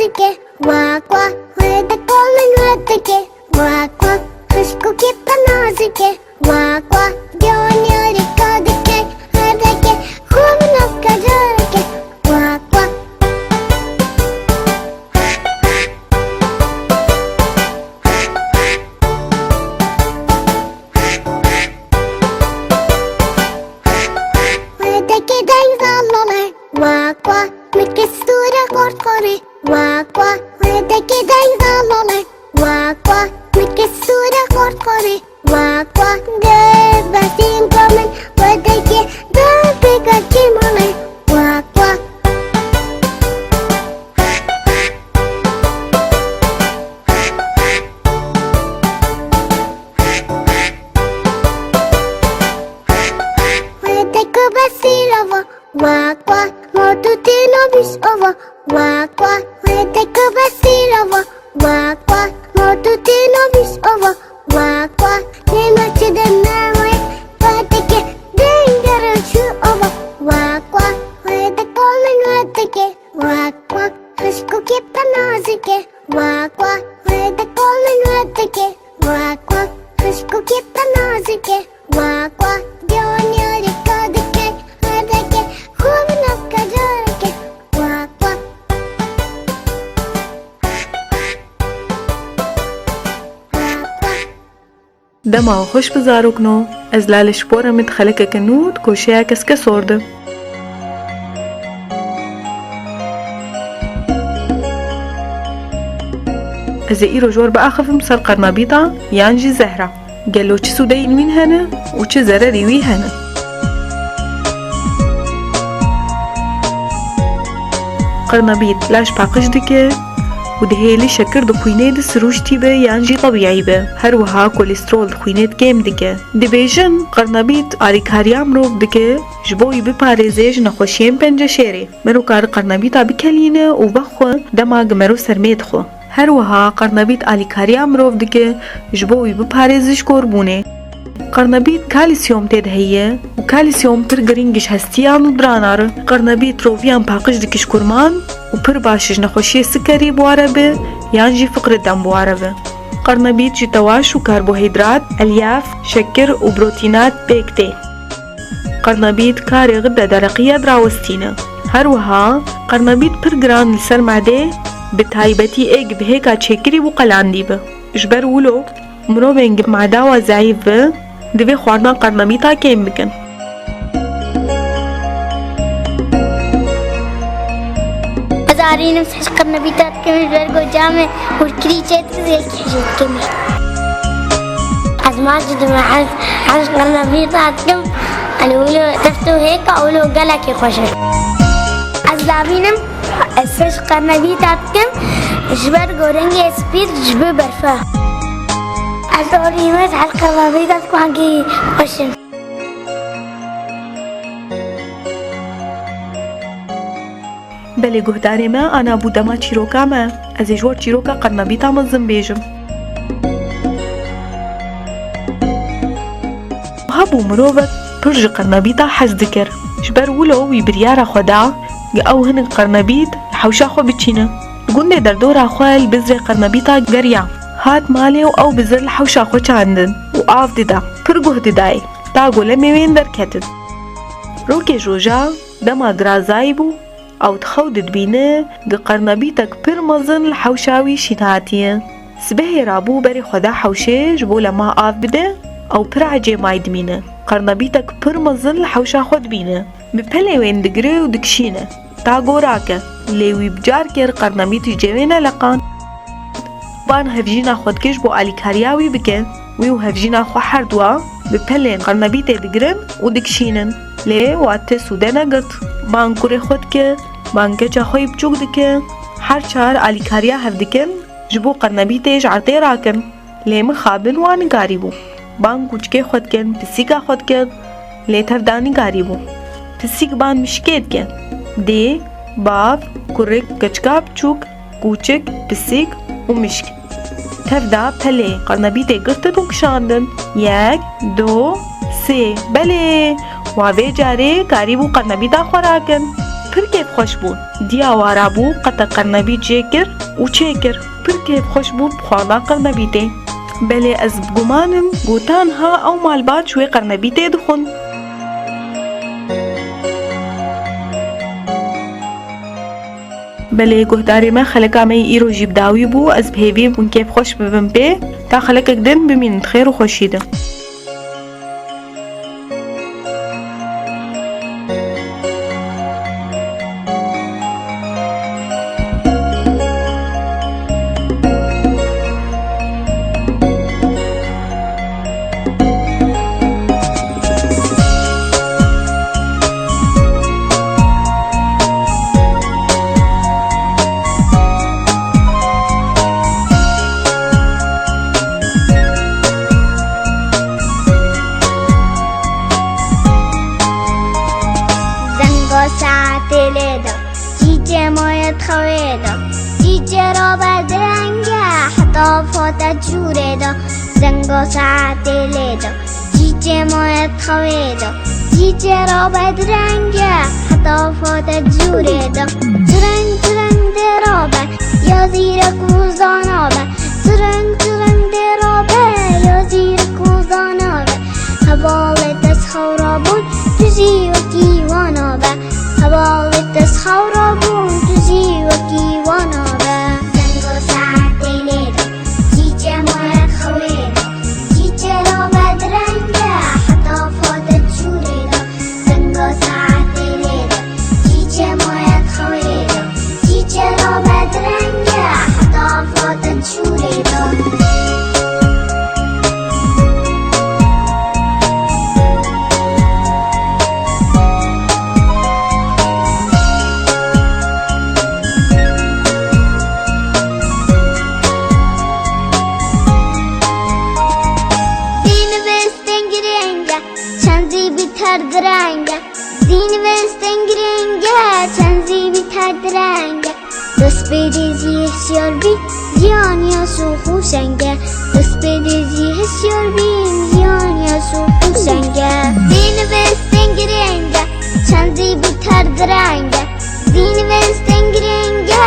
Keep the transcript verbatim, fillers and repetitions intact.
dike, wak wak, wê de kolin wê dike, wak wak, xişk û kêf te nazik e, wak wak, diyoniyarî ka dike, her dike, xwe min ev kacarike, wak wak. Wê dike deng zalale, wak wak, mi kistûre xort xorî, wak wak, wê dike deng zalale, wak wak, mi kistûre xort xorî, wak wak, de besîn komin, wê dike deng pêka çîmale, wak wak. Wê dike besîn ava, wak wak, ma tu têna bîs ava, wak wak, wê dike besîn ava, wak wak, ma tu têna bîs ava, wak wak, têna çi de me wê, wê dike dengere çi ava, wak wak, wê dike min wê dike, wak wak, xişk û kêf te nazik e, wak wak, wê dike min wê dike, wak wak, xişk û kêf te nazik e, wak wak, diyoniyarî ka dike, her dike, xwe min ev kacarike, wak wak. Dema we xweş bi zarokno, ez Lale Şipor em di xelekeke nû di koşeya keskesor de. Ez ê îro ji we re biaxivim ser qernabîta yan jî zehra. Gelo çi sûdeyên wîn hene û çi zererî wî hene? Qernabît laş paqij dike û dihêlî şekir di xwînê de sirûştî be yan jî tebîî be. Her wiha kolesterol di xwînê de kêm dike. Dibêjin, qernabît alîkariya mirov dike ji bo wî biparêze ji nexweşiyên penceşêrê. Mero kare qernabîta bikelîne û vexwe dema ku mero sermê dixwe. Her wiha qernabît alîkariya mirov dike ji bo wî biparêze ji korbûnê. Qernabît kalîsyom tê de heye û kalîsyom pir girîng ji hestiyan û dirana re. Qernabît roviyan paqij dike ji kurman û pir baş ji nexweşiyê sikerî bi wa re be yan jî fiqrê dem bi wa re be. Qernabît ji tewaş û karbohîdrat, elyaf, şekir û protînat pêk tê. Qernabît karê xide dereqiya dirawestîne. Her wiha qernabît pir giran li ser madê, bi taybetî ê ku bi hêka çêkirî bû qelandî be. Ji ber wilo mirovên ku mada wan zeîf be, divê xwarina qernabîta kêm bikin. Ez arînim sehş qernabîta dikim ji ber ku camê hûrkirî çê dizê kêjê dikim. Ez maç dime ez, ez qernabîta dikim. Ani wilo teft û hêka wilo gelekî xweş e. Ez lavînim, ez sehş qernabîta dikim ji ber ku rengê spî ji bi berf e. Ez arînim ez, ez qernabîta dikim hangî xweş in. Belê guhdarê me, ana bû dema çîroka me. Ez ê ji we çîroka qernabîta mezin bêjim. Hebû mirovek pir ji qernabîta hez dikir. Ji ber wilo wî biryara xwe da, ku ew hinek qernabît li hewşa xwe biçîne. Li gundê derdora xwe li bizrê qernabîta geriya. Hat malê û ew bizir li hewşa xwe çandin û av dida. Pir guh didayê. Ta golemê wên derketin. Rokê ji roja dema girazayî bû, ew dixew didibîne, gi qernabîtek pir mezin li hewşa wî şîn hatiye. Sibehê rabû berê xwe da hewşê ji bo lema av bide, ew pir ecêmayî dimîne. Qernabîtek pir mezin li hewşa xwe dibîne. Bi pelê wên digire û dikişîne. Ta gorake, lê wî bi carkê re qernabît ji cêwê neleqand. Van hevjîna xwe dike ji bo alîkariya wî bike. Wî û hevjîna xwe her dua bi pelên qernabîtê digirin û dikişînin. Lê wa ti sûde negirt. Van kurê xwe dike, van keça xwe yî biçûk dike. Her çar alîkariya hev dikin ji bo qernabîtê ji erdê rakin. Lê mixabin wa nikarîbû. Bang kûçikê xwe dikin, pisîka xwe dikin, lê tev da nikarîbû. Pisîk bang mişikê dike. Dê, bav, kurik, keçika biçûk, kûçik, pisîk û mişk. Tev da pelê qernabîtê girtin û kişandin. Yek, du, sê. Belê, wa vê carê karîbû qernabîta xwe rakin. Pir kêfxweş bû. Diya wara bû, qete qernebît jê kir û çêkir. Pir kêfxweş bû bi xwarina qernebîtê. Belê ez bi guman im, gotan ha ew malbat ji wê qernebîtê dixwin. Belê guhdarê me, xeleka me yê îro jî bi dawî bû. Ez bi hêvî bûn kêfxweş bibim pê. Ta xelekek din bimînin di xêr û xweşî de. Zengo saetê lê da, çîçê moye dixewê da, çîçê rabe direnge, heta fate çûrê da. Zengo saetê lê da, çîçê moye dixewê da, çîçê rabe direnge, heta fate çûrê da. Direng direng dê rabe, ya zîrek û zana be. Direng direng dê rabe, ya zîrek û zana be. Hevalê te ji xew rabûn, tu jî wekî wana be. Hevalê te ji xew rabûn, tu jî wekî wana be. Zengo saetê lê da, çîçê moye dixewê da, çîçê rabe direnge, heta fate çûrê da. Zengo saetê lê da, çîçê moye dixewê da, çîçê rabe direnge, heta fate çûrê da. Dîn ve stengirenge, çend zî bî ter direnge. Dîn ve stengirenge, çend zî bî ter direnge. Destpêdê zî hişyar bî, jiyan ya sox û şeng e. Destpêdê zî hişyar bî, jiyan ya sox û şeng e. Dîn ve stengirenge, çend zî bî ter direnge. Dîn ve stengirenge,